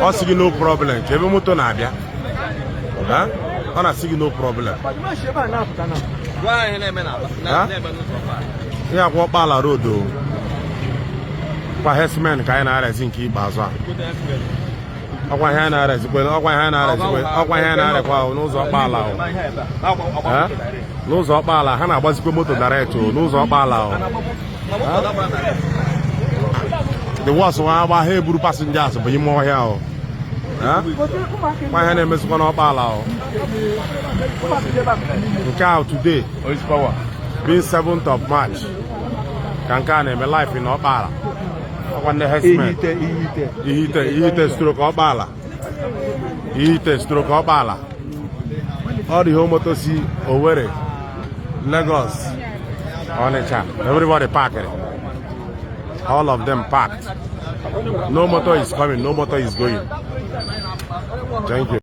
Ọ sị gị no problem ka ebe moto na-abịa. Ha? Ọ na-asị gị no problem. Gwa anyị na-eme na Ha? na-eme n'ụzọ Ọkpala. Ihe akwa Ọkpala Road o. Kwa herdsmen ka anyị na-arịazi nke ikpeazụ a. Ọkwa ihe anyị na-arịazikwe, ọkwa ihe anyị na-arịazikwe, ọkwa ihe anyị na-arịakwa o n'ụzọ Ọkpala o. Ha? N'ụzọ Ọkpala, ha na-agbazikwe moto direct o n'ụzọ Ọkpala o. The worst nwa agba ha eburu passengers bụ ime ọhịa o. Ha? Kwa ihe na-emezikwa n'Ọkpala o. Nke a today being 7th of March ka nke a na-eme live in Ọkpala. Ọkwa ndị herdsmen. Ihite, Ihite. Ihite, Ihite stroke Ọkpala, Ihite stroke Ọkpala. Ọ dị ihe moto si Owerri, Lagos, Onitsha, everybody parked, all of them parked. No motor is coming, no motor is going. Thank you.